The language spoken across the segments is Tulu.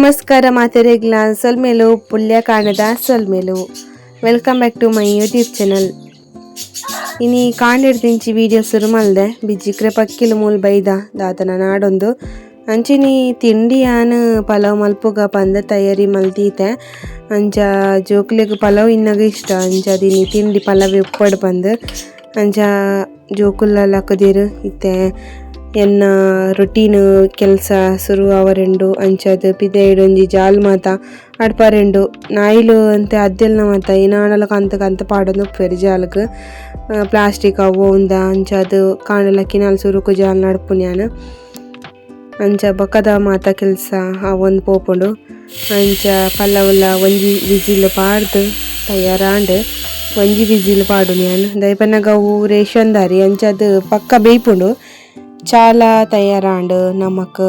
ನಮಸ್ಕಾರ ಮಾತೆರೆಗ್ಲ ಸೊಲ್ಮೆಲು ಪುಲ್ಯ ಕಾಣದ ಸೊಲ್ಮೆಲು. Welcome back to my YouTube channel. ಇನಿ ಕಾಂಡೆಡ್ ವಿಡಿಯೋ ಶುರು ಮಲ್ದೆ ಬಿಜ್ಜಿಕ್ರೆ ಪಕ್ಕಿಲು ಮೂಲು ಬೈದ ದಾತನ ನಾಡೊಂದು ಅಂಚಿನಿ ತಿಂಡಿ ಆನ್ ಪಲಾವ್ ಮಲ್ಪುಗ ಪಂದ ತಯಾರಿ ಮಲ್ತೀತೆ. ಅಂಚ ಜೋಕ್ಲೆಗ್ ಪಲಾವ್ ಇನ್ನಗ ಇಷ್ಟ, ಅಂಚ ದಿನಿ ತಿಂಡಿ ಪಲಾವ್ ಉಪ್ಪಡ್ ಪಂದ್ ಅಂಚ ಜೋಕುಲ್ಲ ಲಕ್ಕದಿರು. ಇತ್ತೆ ಎನ್ನ ರೊಟೀನ್ ಕೆಲಸ ಸುರು ಅವರೆಂಡು ಅಂಚದ ಪಿದೈಡ್ ಒಂಜಿ ಜಾಲ್ ಮಾತ ಅಡ್ಪರೆಂಡು ನಾಯಿಲು ಅಂತೆ ಅದ್ದೆಲ್ನ ಮಾತ ಏನಾಂಡಲ ಕಂತ ಕಂತ ಪಾಡೊಂದು ಉಪ್ಪುವೆರ್ ಜಾಲ್ಗ್. ಪ್ಲಾಸ್ಟಿಕ್ ಅವು ಉಂದ ಅಂಚಾದ್ ಕಾಂಡೆ ಲಕ್ಕಿನಾಲ್ ಸುರುಕು ಜಾಲ್ ನಡ್ಪುನ್ಯಾನ್. ಅಂಚ ಬೊಕ್ಕದ ಮಾತ ಕೆಲಸ ಅವೊಂದು ಪೋಪುಂಡು. ಅಂಚ ಪಲ್ಲವುಲ ಒಂಜಿ ವಿಸಿಲ್ ಪಾಡ್ದ್ ತಯಾರಾಂಡ್. ಒಂಜಿ ವಿಸಿಲ್ ಪಾಡುನ್ಯಾನ್ ದಾಯೆ ಪನ್ನಗ ಅವು ರೇಷನ್ ದಾರಿ ಅಂಚಾದ್ ಪಕ್ಕ ಬೇಯ್ಪುಂಡು. ಚಾಲ ತಯಾರಾಂಡ್ ನಮಕ್.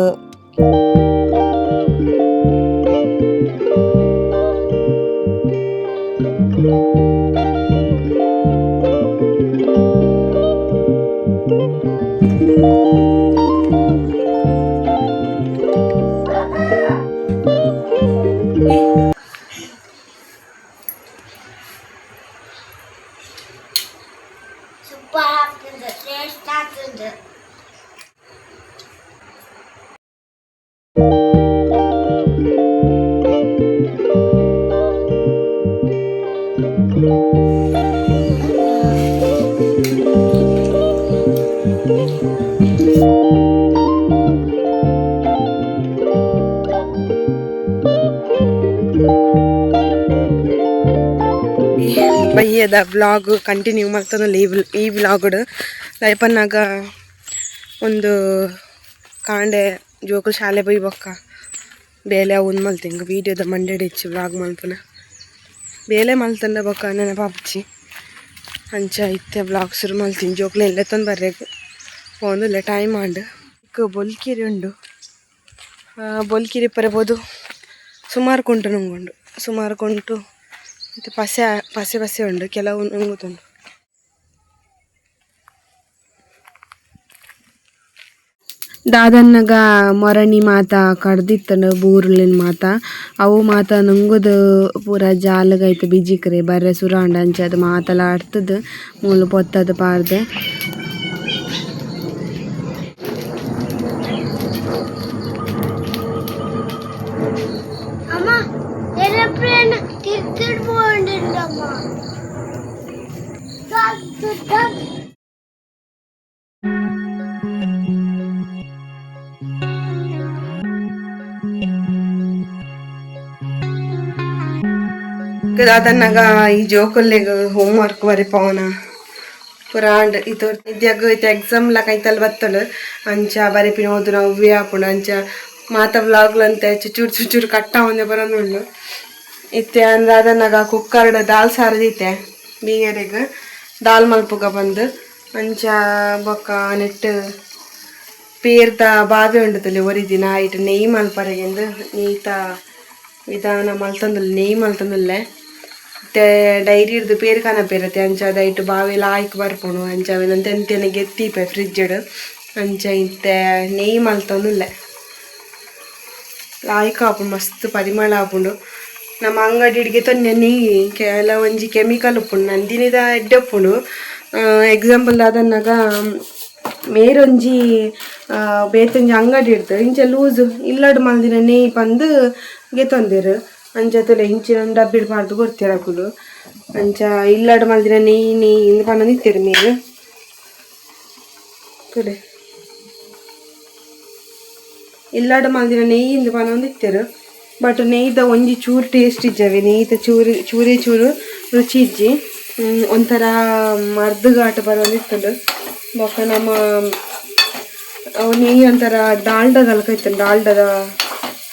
ಸೂಪರ್ ಆಗ್ತದೆ, ಟೇಸ್ಟ್ ಆಗ್ತದೆ. ಬಯ್ಯದ ವ್ಲಾಗ್ ಕಂಟಿನ್ಯೂ ಮಲ್ತೊಂದುಲ್ಲ ಈ ವ್ಲಾಗ್ಡ್. ದಾಯೆ ಪನ್ನಗ ಒಂದು ಕಾಂಡೆ ಜೋಕುಲು ಶಾಲೆ ಪೋಯಿ ಬೊಕ್ಕ ಬೇಲೆ ಅವು ಮಲ್ತಿಂಗ್ ವೀಡಿಯೋದ ಮಂಡೆಡ್ ಹೆಚ್ಚು ವ್ಲಾಗ್ ಮಲ್ಪುನ ಬೇಲೆ ಮಲ್ತಂಡ ಬೊಕ್ಕ ನೆನಪಾಪುಜಿ. ಅಂಚ ಇತ್ತೆ ವ್ಲಾಗ್ ಶುರು ಮಲ್ತಿನಿ. ಜೋಕುಲು ಎಲ್ಲೆತ್ತೊಂದು ಬರ್ರೆಗ್ ಪೋವೊಂದುಲ್ಲೆ, ಟೈಮ್ ಆಂಡ್. ಬೊಲ್ಕಿರಿ ಉಂಡು, ಬೊಲ್ಕಿರಿ ಇಪ್ಪರೆ ಪೋದು ಸುಮಾರು ಕುಂಟು ನುಂಗುಂಡು, ಸುಮಾರು ಕುಂಟು ಮತ್ತು ಪಸೆ ಪಸೆ ಪಸೆ ಉಂಡು, ಕೆಲವು ನುಂಗುತುಂಡು. ದಾದನ್ನಗ ಮೊರಣಿ ಮಾತ ಕಡ್ದಿತ್ತಂಡು ಬೂರುಲೆನ್ ಮಾತ ಅವು ಮಾತ ನುಂಗುದು ಪೂರ ಜಾಲಗೈತ ಬಿಜಿಕ್ರೆ ಬರ್ರೆ ಸುರಾಂಡ. ಅಂಚ ಅದು ಮಾತಲ ಅಡ್ತದ್ ಮೂಲು ಪೊತ್ತದು ಪಾಡ್ದೆ. ಅಮ್ಮ, ಏರೋಪ್ಲೇನ್ ತಿರ್ತಿಡ್ ಪೋಂಡುಂಡಮ್ಮ. ದಗ್ ದಗ್. ದಾದನ್ನಗ ಈ ಜೋಕುಲೆಗ್ ಹೋಮ್ ವರ್ಕ್ ಬರೆಪಾವುನ ಪೂರ ಆಂಡ್. ಇತ್ತೆ ಇದ್ಯಾಗ ಇತ್ತೆ ಎಕ್ಸಾಮ್ ಲ ಕೈತಲ್ ಬತ್ತುಂಡು, ಅಂಚ ಬರೆಪಿನ ಓದುನ ಅವ್ವೇ ಆಪುಂಡು. ಅಂಚ ಮಾತ ವ್ಲಾಗ್ಲಂತೆ ಚುಚೂರು ಚುಚೂರು ಕಟ್ಟಾವೊಂದೆ ಬರೊಂದುಂಡು. ಇತ್ತೆ ದಾದನ್ನಗ ಕುಕ್ಕರ್ಡ್ ದಾಲ್ ಸಾರು ದೀತೆ ಬೀಗೆರೆಗ್ ದಾಲ್ ಮಲ್ಪುಗ ಬಂದು. ಅಂಚ ಬೊಕ್ಕ ನೆಟ್ ಪೇರ್ದ ಬಾವೆ ಉಂಡುತ್ತಲೆ ಒರಿದಿನ ಐಟ್ ನೆಯ್ಯಿ ಮಲ್ಪರೆಗೆಂದು ನೆಯ್ತ ವಿಧಾನ ಮಲ್ತೊಂದುಲ್ಲೆ, ನೆಯ್ಯಿ ಮಲ್ತೊಂದುಲ್ಲೆ. ಇತ್ತೆ ಡೈರಿ ಹಿಡ್ದು ಪೇರ್ ಕನಪೆರತೆ, ಅಂಚ ಐಟ್ ಬಾವೆ ಲಾಯ್ಕ್ ಬರ್ಪುಂಡು. ಅಂಚ ಅವೆನ್ ತೆಂತೆನೆ ಗೆತ್ತೀಪೆ ಫ್ರಿಜ್ಡ್. ಅಂಚ ಇತ್ತೆ ನೆಯ್ಯಿ ಮಲ್ತೊಂದುಲ್ಲೆ, ಲಾಯ್ಕ್ ಆಪುಂಡು, ಮಸ್ತ್ ಪರಿಮಳ ಆಪುಂಡು. ನಮ್ಮ ಅಂಗಡಿಡ್ಗೆ ತೊನ್ನೆ ನೆಯ್ಯಿ ಕೆಲವೊಂಜಿ ಕೆಮಿಕಲ್ ಉಪ್ಪುಂಡು, ನಂದಿನಿದ ಎಡ್ಡೆ ಉಪ್ಪುಂಡು. ಎಕ್ಸಾಂಪಲ್ ದಾದನ್ನಗ ಮೇರೊಂಜಿ ಬೇತೊಂಜಿ ಅಂಗಡಿ ಇಡ್ದು ಇಂಚ ಲೂಸ್ ಇಲ್ಲಡ್ ಮಲ್ದಿನ ನೆಯ್ಯಿ ಪಂದ್ ಗೆತೊಂದೆರ್. ಅಂಚ ತೂಲೆ ಇಂಚಿನ ಡಬ್ಬಿಡ್ ಪಾಡ್ದ್ ಕೊರ್ತೆರ್ ಅಕುಲು. ಅಂಚ ಇಲ್ಲಡ್ ಮಲ್ದಿನ ನೆಯ್ಯಿ ನೆಯ್ಯಿ ಇಂದ್ ಪನೊಂದಿತ್ತೆರ್ ಮೇರ್. ತೂಲೆ ಇಲ್ಲಡ್ ಮಲ್ದಿನ ನೆಯ್ಯಿ ಇಂದ್ ಪನೊಂದಿತ್ತೆರ್. ಬಟ್ ನೆಯ್ದ ಒಂಜಿ ಚೂರು ಟೇಸ್ಟ್ ಇಜ್ಜವೆ, ನೆಯ್ತ ಚೂರು ಚೂರೇ ಚೂರು ರುಚಿ ಇಜ್ಜಿ. ಒಂಥರ ಮರ್ದ್ ಘಾಟ್ ಬರೊಂದಿತ್ತುಂಡು. ಬೊಕ್ಕ ನಮ್ಮ ಅವು ನೆಯ್ಯಿ ಒಂಥರ ಡಾಲ್ಡದಲ್ಕ ಇತ್ತುಂಡು, ಡಾಲ್ಡದ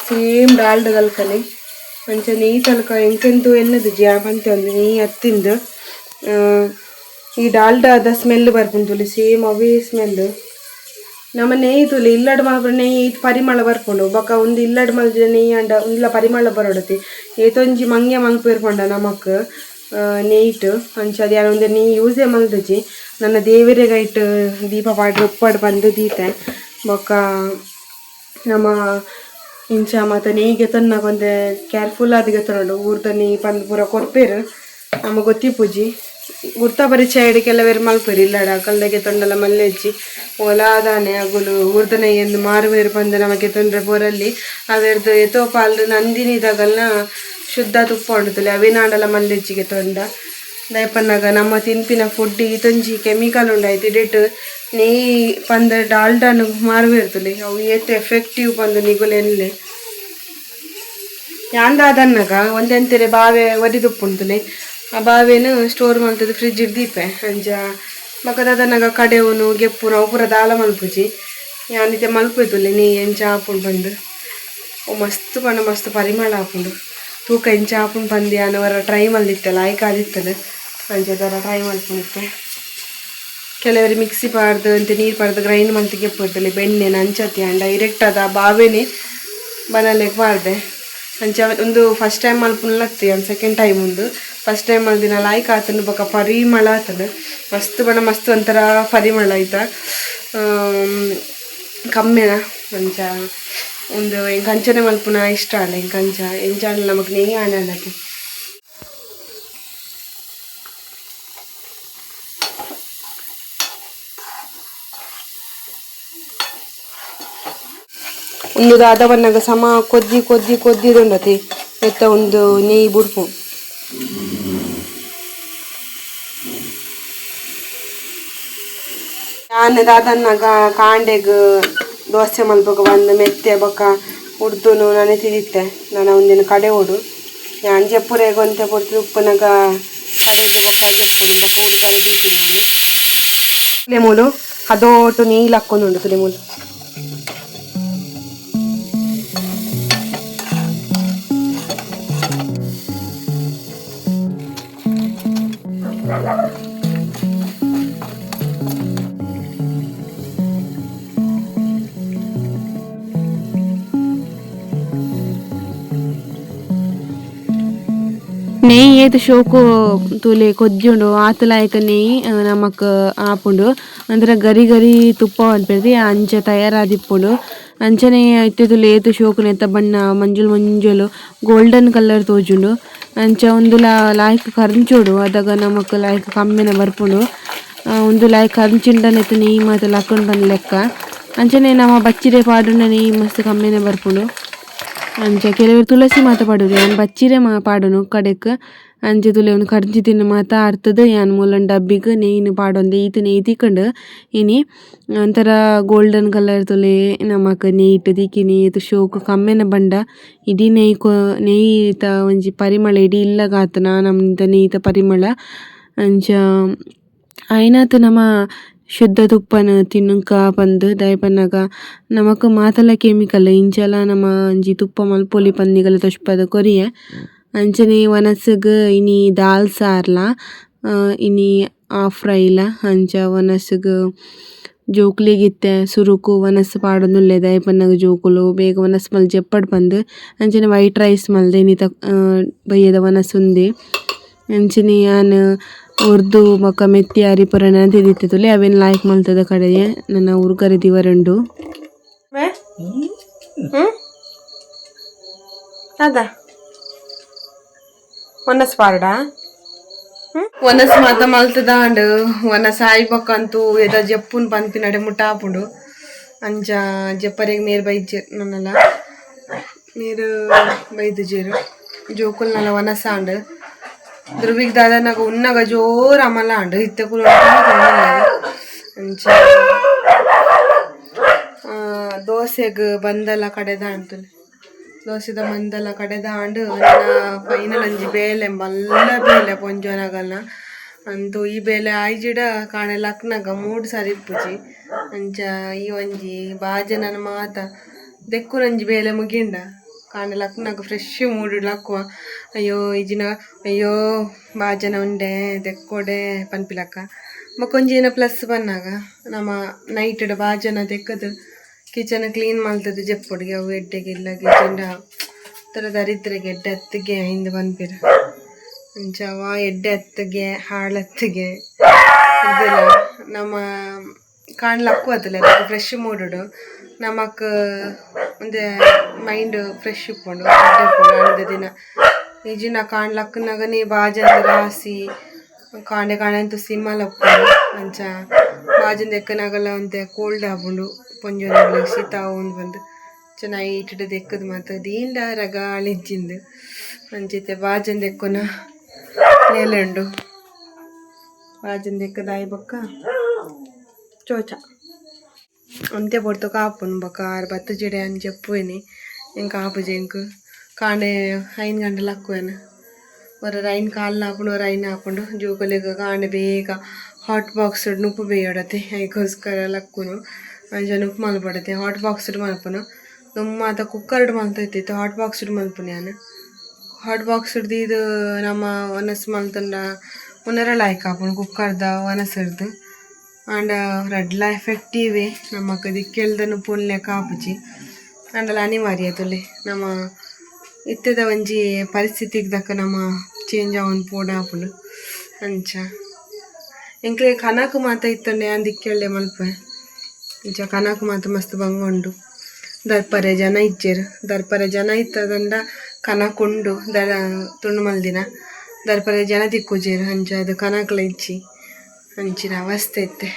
ಸೇಮ್ ಡಾಲ್ಡದಲ್ಕನೆ. ಅಂಚ ನೆಯ್ಯಿ ತಲಕ ಎಂಕೆಂತು ಎನ್ನದಿಜ್ಜಿ ಪಂತೆ ಒಂದು ನೆಯ್ಯಿ ಅತ್ತಿಂದು. ಈ ಡಾಲ್ಡದ ಸ್ಮೆಲ್ ಬರ್ಪುಂಡು ತೂಲೆ, ಸೇಮ್ ಅವೇ ಸ್ಮೆಲ್. ನಮ್ಮ ನೆಯ್ಯಿ ತೂಲೆ ಇಲ್ಲಡ್ ಮಲ್ಪುನ ನೆಯ್ಯಿ ಈತ್ ಪರಿಮಳ ಬರ್ಪುಂಡು. ಬೊಕ್ಕ ಉಂದು ಇಲ್ಲಡ್ ಮಲ್ದಿನ ನೆಯ್ಯಿ ಆಂಡ ಉಂದುಲ ಪರಿಮಳ ಬರೊಡತಿ. ಏತೊಂಜಿ ಮಂಗೆ ಮಲ್ಪುವೆರ್ ಪಂಡ ನಮಕ್ ನೆಯ್ಟ್. ಅಂಚ ಅದು ಯಾನ್ ಉಂದು ನೆಯ್ಯಿ ಯೂಸೇ ಮಲ್ದಿಜಿ. ನನ್ನ ದೇವೆರೆಗ್ ಐಟ್ ದೀಪ ಪಾಡ್ದ್ ಉಪ್ಪಡ್ ಪಂದ್ ದೀತೆ. ಬೊಕ್ಕ ನಮ್ಮ ಇಂಚ ಮಾತ ನೆಯ್ಗೆ ತನ್ನಾಗ ಒಂದೆ ಕೇರ್ಫುಲ್ ಆದಿಗೆ ತನ್ನೋಡು ಊರ್ದ ನೆಯ್ ಪಂದ್ ಪೂರ ಕೊರ್ಪೇರು ನಮ ಗೊತ್ತಿಪೂಜಿ ಗುರ್ತ ಪರಿಚಯ ಕೆಲವೇರು ಮಲ್ಪೇರು ಇಲ್ಲಡ ಕಲ್ದಗೆ ತೊಂಡಲ ಮಲ್ಲೆಜ್ಜಿ ಓಲಾದಾನೆ ಅಗುಲು ಊರ್ದ ನೆಯ್ಯನ್ನು ಮಾರುವೇರು ಪಂದ್ ನಮಗೆ ತೊಂದರೆ ಪೋರಲ್ಲಿ ಅವೆರ್ದು ಏತೋ ಪಾಲ್ ನಂದಿನಿದಾಗಲ್ನ ಶುದ್ಧ ತುಪ್ಪ ಉಂಡುತ್ತಲೆ ಅವಿನಾಂಡಲ ಮಲ್ಲೆಜ್ಜಿಗೆ ತೊಂಡ ದಯಪನ್ನಾಗ ನಮ್ಮ ತಿನ್ಪಿನ ಫುಡ್ ಈತೊಂಜಿ ಕೆಮಿಕಲ್ ಉಂಡಾಯ್ತು ಇಡೆಟ್ ನೆಯ್ ಪಂದ್ ಡಾಲ್ಡಾನು ಮಾರುವೇರ್ತಲೆ ಅವು ಏತ್ ಎಫೆಕ್ಟಿವ್ ಪಂದ್ ನಿಗುಲು ಎನ್ಲೆ ಯಾಂದಾದನ್ನಗ ಒಂದೆಂತೆರೆ ಬಾವೆ ಒರಿದುಪ್ಪುಂತುಲೆ ಆ ಬಾವೆನು ಸ್ಟೋರ್ ಮಲ್ತದು ಫ್ರಿಜ್ ದೀಪೆ ಅಂಚ ಬೊಕ ದಾದನ್ನಗ ಕಡೆವುನು ಗೆಪ್ಪುನು ಅವು ಪೂರ ದಾಲ ಮಲ್ಪುಜಿ ಯಾನ್ ಇತ್ತೆ ಮಲ್ಪುತ್ತುಲ್ಲೆ ನೆಯ್ ಎಂಚ ಆಪುಂಡು ಪಂದ್ ಓ ಮಸ್ತ್ ಪಂಡ ಮಸ್ತ್ ಪರಿಮಳ ಆಪುಂಡು ತೂಕ ಎಂಚ ಆಪುಂಡು ಪಂದ್ ಯಾನ್ ಒರ ಟ್ರೈ ಮಲ್ದಿತ್ತೆ ಲಾಯ್ಕ್ ಆದಿತ್ತದು ಅಂಚ ಒರ ಟ್ರೈ ಮಲ್ಪುನಿತ್ತೆ ಕೆಲವರು ಮಿಕ್ಸಿ ಪಾಡ್ದು ಅಂತೆ ನೀರು ಪಾಡ್ದು ಗ್ರೈಂಡ್ ಮಲ್ತ್ ಗೆಪ್ಪುತ್ತಲೆ ಬೆಣ್ಣೆನ ಅಂಚತಿ ಆಂಡ ಡೈರೆಕ್ಟ್ ಅದ ಆ ಬಾವೆನೆ ಬನಲೆಗ್ ಪಾಡ್ದೆ ಅಂಚ ಉಂದು ಫಸ್ಟ್ ಟೈಮ್ ಮಲ್ಪುನಲತ್ತ್ ಯಾನ್ ಸೆಕೆಂಡ್ ಟೈಮ್ ಉಂದು ಫಸ್ಟ್ ಟೈಮ್ ಮಲ್ದಿನ ಲಾಯ್ಕ್ ಆತುಂಡು ಬೊಕ ಪರಿಮಳ ಆತುಂಡು ಮಸ್ತ್ ಪಂಡ ಮಸ್ತ್ ಒಂಥರ ಪರಿಮಳ ಐತ ಕಮ್ಮೆನ ಅಂಚ ಉಂದು ಎಂಕ್ ಅಂಚನೆ ಮಲ್ಪುನ ಇಷ್ಟ ಆಂಡ್ ಎಂಕ್ ಅಂಚ ಎಂಚ ಆಂಡಲ ನಮಕ್ ನೆಯ್ ಆಂಡಲತೆ. ಉಂದು ದಾದ ಪನ್ನಗ ಸಮ ಕೊದ್ದಿ ಕೊದ್ದಿ ಕೊದ್ದಿದುಂಡತೆ ನೆತ್ತ ಉಂದು ನೆಯ್ ಬುಡ್ಪು. ಯಾನ್ ದಾದನ್ನಗ ಕಾಂಡೆಗ್ ದೋಸೆ ಮಲ್ಪುಗ ಬಂದು ಮೆತ್ತೆ ಬೊಕ ಉರ್ದುನು ನನೆತಿದಿತ್ತೆ ನನ ಉಂದೆನ್ ಕಡೆವೊಡು ಯಾನ್ ಜೆಪ್ಪುರೆಗ್ ಒಂತೆ ಪೊರ್ತು ಉಪ್ಪುನಗ ಕಡೆದ್ ಬೊಕ ಜೆಪ್ಪುನು ಬೊಕ ಉರ್ಗರೆ ದೀಪಿನಿ ಯಾನ್. ತುಲೆ ಮೂಲು ಹದೋಟು ನೆಯ್ ಲಕ್ಕೊಂದುಂಡು ತುಲೆ ಮೂಲು. ನೆಯ್ ಏತ್ ಶೋಕು ತೂಲೆ ಕೊಜ್ಜುಂಡು ಆತ್ ಲಾಯ್ಕ್ ನೆಯ್ ನಮಕ್ ಆಪುಂಡು ಅಂದ್ರ ಗರಿ ಗರಿ ತುಪ್ಪ ಪನ್ಪೆರ್ ಅಂಚ ತಯಾರಾದಿಪ್ಪುಂಡು ಅಂಚನೆ ಇತ್ತೆ ತೂಲೆ ಏತ್ ಶೋಕು ನೆತ್ತ ಬಣ್ಣ ಮಂಜೊಲು ಮಂಜೊಲು ಗೋಲ್ಡನ್ ಕಲರ್ ತೋಜುಂಡು ಅಂಚ ಉಂದುಲ ಲಾಯ್ಕ್ ಕರ್ಂಚೊಡು ಅದಗ ನಮಕ್ ಲಾಯ್ಕ್ ಕಮ್ಮೆನ ಬರ್ಪುಂಡು ಉಂದು ಲಾಯ್ಕ್ ಕರ್ಂಚಿಂಡ ನೆತ್ತ ನೆಯ್ ಮಾತ ಲಕ್ಕುಂಡು ಪನ್ಪಿ ಲೆಕ್ಕ ಅಂಚನೆ ನಮ ಬಚ್ಚಿರೆ ಪಾಡುಂಡ ನೆಯ್ ಮಸ್ತ್ ಕಮ್ಮೆನೆ ಬರ್ಪುಂಡು ಅಂಚ ಕೆಲವೆರ್ ತುಳಸಿ ಮಾತ ಪಾಡುವೆರ್ ಯಾನ್ ಬಚ್ಚಿರೆ ಪಾಡುನು ಕಡೆಕ್ ಅಂಚ ತೂಲೆ ಉಂದು ಕರ್ಂಚಿತಿನ ಮಾತ ಅರ್ತುದು ಯಾನ್ ಮೂಲೊಂದು ಡಬ್ಬಿಗ್ ನೆಯ್ನ್ ಪಾಡೊಂದು ಈತ್ ನೆಯ್ ತಿಕ್ಕುಂಡು ಇನಿ ಒಂಥರ ಗೋಲ್ಡನ್ ಕಲರ್ ತೂಲೆ ನಮಕ್ ನೆಯ್ಟ್ ತಿಕಿನಿ ಏತ್ ಶೋಕು ಕಮ್ಮೆನ ಬಂಡ ಇಡೀ ನೆಯ್ ನೆಯ್ತ ಒಂಜಿ ಪರಿಮಳ ಇಡೀ ಇಲ್ಲಗ್ ಆತುಂಡು ಆ ನಮೂನಿದ ನೆಯ್ತ ಪರಿಮಳ ಅಂಚ ಆಯಿನಾತ್ ನಮ ಶುದ್ಧ ತುಪ್ಪನ್ ತಿನ್ನುಕ ಪಂದ್ ದಾಯೆ ಪನ್ನಗ ನಮಕ್ ಮಾತಲ ಕೆಮಿಕಲ್ ಇಂಚಲ ನಮ ಒಂಜಿ ತುಪ್ಪ ಮಲ್ಪೊಲಿ ಪಂದ್ ನಿಗಲ ತೋಜ್ಪಾದ್ ಕೊರಿಯೆ ಅಂಚನೆ ವನಸುಗು ಇನಿ ದಾಲ್ ಸಾರ್ಲ ಇನಿ ಆಫ್ ಫ್ರೈಲ ಅಂಚ ವನಸುಗು ಜೋಕುಲೆಗ್ ಇತ್ತೆ ಸುರುಕು ವನಸ್ ಪಾಡೊಂದುಲ್ಲೆ ದಾಯೆ ಪನ್ನಗ ಜೋಕುಲು ಬೇಗ ವನಸ್ ಮಲ್ತ್ ಜೆಪ್ಪಡ್ ಪಂದ್ ಅಂಚನೆ ವೈಟ್ ರೈಸ್ ಮಲ್ದೆ ಇನಿತ ಬಯ್ಯದ ವನಸ್ ಉಂದೆ ಅಂಚನೆ ಯಾನ್ ಉರ್ದು ಬೊಕ ಮೆತ್ತಿ ಅರಿ ಪೂರ ನೆನತಿದಿತ್ತೆ ತೂಲೆ ಅವೆನ್ ಲಾಯ್ಕ್ ಮಲ್ತುದು ಕಡೆಯೆ ನನ ಉರ್ಗರೆ ದಿವರುಂಡು. ದಾದ ವನಸ್ ಪಾಡಾ ವನಸ್ ಮಾತ ಮಲ್ತುದಾಂಡ್ ವನಸ್ ಆಯಿ ಬೊಕ ಅಂತೂ ಏತ ಜೆಪ್ಪುನು ಪನ್ಪಿನಡೆ ಮುಟ್ಟ ಆಪುಂಡು ಅಂಚ ಜೆಪ್ಪರೆಗ್ ಮೇರ್ ಬೈದ್ಜೆರ್ ನನಲ ಮೇರ್ ಬೈದುಜೆರ್ ಜೋಕುಲ್ನಲ ವನಸ್ ಆಂಡ್ ಧ್ರುವಿಗ್ ದಾದನಗ ಉನ್ನಗ ಜೋರು ಅಮಲ ಆಂಡ್ ಇತ್ತೆ ಅಂಚ ದೋಸೆಗ್ ಬಂದಲ ಕಡೆದಾಂಡ್ ತೂಲೆ ದೋಸೆದ ಮಂದಲ ಕಡೆದಾಂಡ್ ಫೈನಲ್ ಒಂಜಿ ಬೇಲೆ ಮಲ್ಲ ಬೇಲೆ ಪೊಂಜೋನಗಲ್ನ ಅಂತೂ ಈ ಬೇಲೆ ಆಯ್ಜಿಡ ಕಾಣೆ ಲಕ್ನಗ ಮೂಡ್ ಸರಿ ಇಪ್ಪುಜಿ ಅಂಚ ಈ ಒಂಜಿ ಬಾಜನನ ಮಾತ ದೆಕ್ಕುನೊಂಜಿ ಬೇಲೆ ಮುಗಿಂಡ ಕಾಂಡೆ ಲಕ್ನಗ ಫ್ರೆಶ್ ಮೂಡ್ ಲಕ್ಕುವ ಅಯ್ಯೋ ಇಜಿನ ಅಯ್ಯೋ ಬಾಜನ ಉಂಡೆ ದೆಕ್ಕೊಡೆ ಪನ್ಪಿಲಕ್ಕ ಬೊಕೊಂಜಿ ಏನ ಪ್ಲಸ್ ಪನ್ನಗ ನಮ ನೈಟ್ ಬಾಜನ ದೆಕ್ಕದು ಕಿಚನ್ ಕ್ಲೀನ್ ಮಲ್ತುದು ಜೆಪ್ಪೊಡು ಅವು ಎಡ್ಡೆಗೆ ಇಲ್ಲ ಕಿಚನ್ ತರ ದರಿದ್ರಗೆ ಎಡ್ಡೆ ಅತ್ತಿಗೆ ಇಂದ್ ಪನ್ಪೆರ್ ಅಂಚ ವಾ ಎಡ್ಡೆ ಅತ್ತಿಗೆ ಹಾಳತ್ತಿಗೆ ಇದೆಲ್ಲ ನಮ್ಮ ಕಾಂಡ್ ಲಕ್ಕು ಫ್ರೆಶ್ ಮೂಡುಡು ನಮಕ್ ಒಂದೆ ಮೈಂಡ್ ಫ್ರೆಶ್ ಇಪ್ಪುಂಡು ಎಡ್ಡೆ ಇಪ್ಪುಂಡು ಆನಿದ ದಿನ. ಇಜ್ಜಿಂಡ ಕಾಂಡ್ ಲಕ್ಕುನಗನೇ ಬಾಜೊಂದು ರಾಸಿ ಕಾಂಡೆ ಕಾಂಡೆ ಅಂತೂ ಸಿಮ್ಮಲ ಉಪ್ಪುಂಡು ಅಂಚ ಬಾಜೊಂದು ಎಕ್ಕುನಗಲ ಒಂತೆ ಕೋಲ್ಡ್ ಆಪುಂಡು ಪೊಂಜೋನಕ್ಲೆಗ್ ಶೀತ ಆವೊಂದು ಪಂದ್ ಅಂಚ ನೈಟ್ ದೆಕ್ಕುದು ಮಾತ ದೀಂಡ ರಗಾಳಿಜ್ಜಿಂದು ಅಂಚ ಇತ್ತೆ ಬಾಜೊಂದು ಎಕ್ಕುನ ನೇಲೆ ಉಂಡು ಬಾಜೊಂದು ದೆಕ್ಕುದು ಆಯಿ ಬೊಕ್ಕ ಚೋಚ ಒಂತೆ ಪೊರ್ತು ಕಾಪುನು ಬೊಕ್ಕ ಆರ್ ಬತ್ತ್ ಜಿಡೆ ಅಂಚ ಜೆಪ್ಪುವೆನಿ ಎಂಕ್ ಆಪುಜಿ ಎಂಕ್ ಕಾಂಡೆ 5 ಗಂಟೆ ಲಕ್ಕುವೆನ್ ಒರ 5 ಕಾಲ್ ಆಪುಂಡು ಒರ 5 ಆಪುಂಡು ಜೋಕುಲೆಗ್ ಕಾಂಡೆ ಬೇಗ ಹಾಟ್ ಬಾಕ್ಸ್ ನುಪ್ಪು ಬೇಯೋಡತೆ ಐಕೋಸ್ಕರ ಲಕ್ಕುನು ಅಂಚ ನುಪ್ಪು ಮಲ್ಪಡತೆ ಹಾಟ್ ಬಾಕ್ಸ್ ಮಲ್ಪುನು ದುಂಬು ಕುಕ್ಕರ್ಡ್ ಮಲ್ತಿತ್ತು ಹಾಟ್ ಬಾಕ್ಸ್ ಮಲ್ಪುನು ಯಾನ್ ಹಾಟ್ ಬಾಕ್ಸ್ ದೀದ್ ನಮ ವನಸ್ ಮಲ್ತುಂಡ ಉನರೆ ಲಾಯ್ಕ್ ಆಪುಂಡು ಕುಕ್ಕರ್ದ ವನಸ್ರ್ದ್ ಆಂಡ ರಡ್ಡ್ಲ ಎಫೆಕ್ಟಿವೆ ನಮಕ್ ದಿಕ್ಕೆಲ್ದ ನುಪ್ಪು ಲೆಕ್ಕ ಆಪುಜಿ ಆಂಡಲ ಅನಿವಾರ್ಯ ತೂಲೆ ನಮ ಇತ್ತೆದ ಒಂಜಿ ಪರಿಸ್ಥಿತಿಗ್ ತಕ್ಕ ನಮ ಚೇಂಜ್ ಆವೊಂದು ಪೋಡಾಪುಂಡು ಅಂಚ ಎಂಕ್ಲೆ ಕನಕ್ ಮಾತ ಇತ್ತುಂಡ ಯಾನ್ ದಿಕ್ಕೆಲ್ಡೆ ಮಲ್ಪುವೆ ಅಂಚ ಕನಕ್ ಮಾತ ಮಸ್ತ್ ಬಂಗ ಉಂಡು ದರ್ಪರೆ ಜನ ಇಜ್ಜೆರ್ ದರ್ಪರೆ ಜನ ಇತ್ತದಂಡ ಕನಕ್ ಉಂಡು ದರ ತುಂಡು ಮಲ್ದಿನ ದರ್ಪರೆ ಜನ ತಿಕ್ಕುಜೆರ್ ಅಂಚ ಅದು ಕನಕ್ಲ ಇಜ್ಜಿ ಅಂಚಿನ ಅವಸ್ಥೆ ಇತ್ತೆ.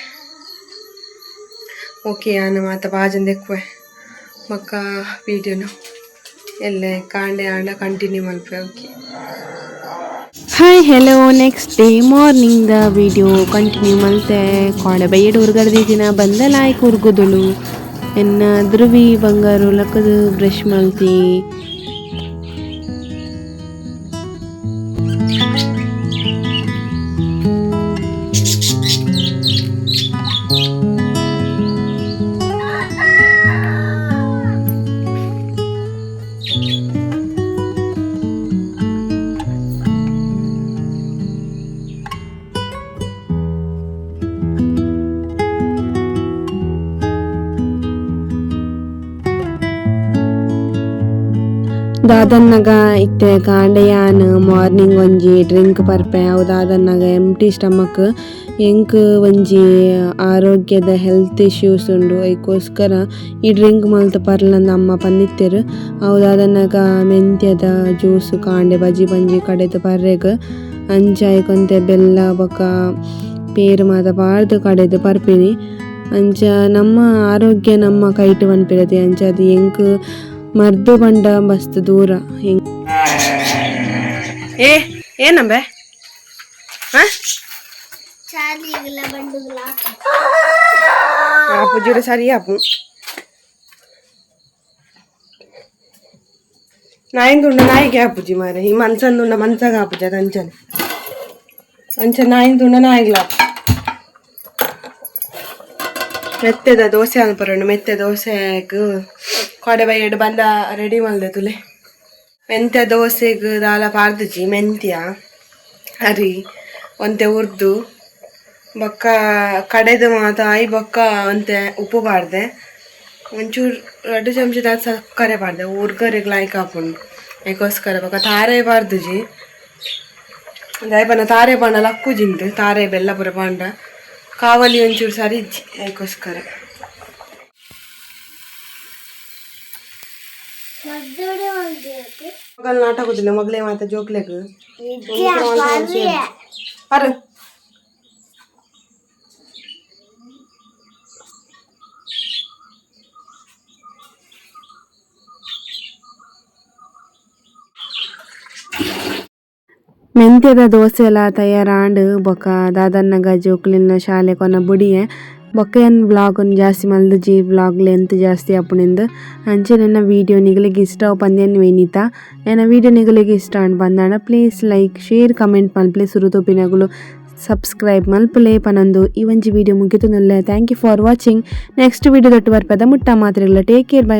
ಓಕೆ ಯಾನ್ ಮಾತ ಬಾಜೊಂದು ದೆಕ್ಕುವೆ ಬೊಕ್ಕ ವೀಡಿಯೋನು ಎಲ್ಲೆ ಕಾಂಡೆ ಆಂಡ ಕಂಟಿನ್ಯೂ ಮಲ್ಪುವೆ okay. Hi hello next day morning the video continue ಮಲ್ತೆ ಕೋಡೆ ಬಯ್ಯಡ್ ಉರ್ಗಡ್ದಿತ್ತಿನ ಬಂದ ಲಾಯ್ಕ್ ಉರ್ಗುದುಳು ಎನ್ನ ಧ್ರುವಿ ಬಂಗಾರು ಲಕ್ಕದು ಬ್ರಷ್ ಮಲ್ತಿ. ದಾದನ್ನಗ ಇತ್ತೆ ಕಾಂಡೆ ಯಾನ್ ಮಾರ್ನಿಂಗ್ ಒಂಜಿ ಡ್ರಿಂಕ್ ಪರ್ಪೆ ಅವು ದಾದನ್ನಗ ಎಂಪ್ಟಿ ಸ್ಟಮಕ್ ಎಂಕ್ ಒಂಜಿ ಆರೋಗ್ಯದ ಹೆಲ್ತ್ ಇಶ್ಯೂಸ್ ಉಂಡು ಐಕೋಸ್ಕರ ಈ ಡ್ರಿಂಕ್ ಮಲ್ತ್ ಪರ್ಲಂದ್ ಅಮ್ಮ ಪಂದಿತ್ತೆರ್ ಅವು ದಾದನ್ನಗ ಮೆಂತ್ಯದ ಜ್ಯೂಸ್ ಕಾಂಡೆ ಬಜಿ ಬಂಜಿ ಕಡೆತ್ ಪರ್ರೆಗ್ ಅಂಚ ಐಕೊಂತೆ ಬೆಲ್ಲ ಬೊಕ ಪೇರ್ ಮಾತ ಪಾಡ್ದ್ ಕಡೆದ್ ಪರ್ಪಿನಿ ಅಂಚ ನಮ್ಮ ಆರೋಗ್ಯ ನಮ್ಮ ಕೈಟ್ ಪನ್ಪಿರತೆ ಅಂಚ ಅದು ಎಂಕ್ ಮರ್ದ್ ಪಂಡ ಮಸ್ತ್ ದೂರ. ಏ ಏನಂಬೆ ಹಾ ಚಾಲಿಗಳ ಬಂಡುಗಳ ಆಪುಜಿಡ ಸರಿ ಆಪು ನಾಯಿಂದುಂಡ ನಾಯಿಗೆ ಆಪುಜಿ ಮಾರೆ ಈ ಮನ್ಸಂದುಂಡ ಮನ್ಸಾಗ ಆಪುಜಿ ಅದು ಅಂಚನೆ ಅಂಚ ನಾಯಿಂದುಂಡ ನಾಯಿಗ್ಲ ಮೆತ್ತೆದ ದೋಸೆ ಅನ್ಪರಂಡು ಮೆತ್ತೆ ದೋಸೆಗ್ ಕೋಡೆ ಬಯ್ಯಡ್ ಬಂದ ರೆಡಿ ಮಲ್ದೆ ತುಲೆ ಮೆಂತ್ಯ ದೋಸೆಗ್ ದಾಲ ಪಾಡ್ದುಜಿ ಮೆಂತ್ಯ ಅರಿ ಒಂತೆ ಉರ್ದು ಬೊಕ್ಕ ಕಡೆದು ಮಾತ ಆಯಿ ಬೊಕ್ಕ ಒಂತೆ ಉಪ್ಪು ಪಾಡ್ದೆ ಒಂಚೂರು ರಡ್ಡ್ ಚಮಚ ದಾತ್ ಸಕ್ಕರೆ ಪಾಡ್ದೆ ಉರ್ಗರೆಗ್ ಲಾಯ್ಕ್ ಆಪುಂಡು ಐಕೋಸ್ಕರ ಬೊಕ್ಕ ತಾರೆ ಪಾಡ್ದುಜಿ ದಾಯೆ ಪಂಡ ತಾರೆ ಪಾಂಡ ಲಕ್ಕುಜಿಂದು ತಾರೆ ಬೆಲ್ಲ ಪೂರ ಪಾಂಡ ಕಾವಲಿ ಒಂಚೂರು ಸರಿ ಇಜ್ಜಿ ಐಕೋಸ್ಕರ. ಮದ್ದೋಡೆ ಒಂದಿರುತ್ತೆ. ಮಗಲ್ ನಾಟಕದಿಲ್ಲ ಮಗಳೇ ಮಾತ ಜೋಕ್ಲೆಗ್ ಪರ್ ಮೆಂತ್ಯದ ದೋಸೆ ಎಲ್ಲ ತಯಾರಾಂಡ್ ಬೊಕ ದಾದನ್ನಗ ಜೋಕುಲೆನ ಶಾಲೆ ಕೊನ ಬುಡಿಯೆ ಬೊಕ ಯಾನ್ ವ್ಲಾಗ್ ಜಾಸ್ತಿ ಮಲ್ದುಜಿ ವ್ಲಾಗ್ ಲೆಂತ್ ಜಾಸ್ತಿ ಆಪುಂಡು ಅಂಚನೆ ಎನ್ನ ವೀಡಿಯೋ ನಿಗಲಿಗೆ ಇಷ್ಟ ಪಂದ್ ಎನ್ನುವೆ ಎನ್ನ ವೀಡಿಯೋ ನಿಗಲಿಗೆ ಇಷ್ಟ ಆಂಡ್ ಪಂದಾಂಡ please like share comment ಮಲ್ಪುಲೆ ಸುರು ತೂಪಿನಗುಲು ಸಬ್ಸ್ಕ್ರೈಬ್ ಮಲ್ಪುಲೆ ಪನೊಂದು ಈ ಒಂಜಿ ವೀಡಿಯೋ ಮುಗಿತೊಂದುಲ್ಲೆ. Thank you for watching. Next video ದೊಟ್ಟು ಬರ್ಪದ ಮುಟ್ಟ ಮಾತ್ರೆಗಳ take care bye.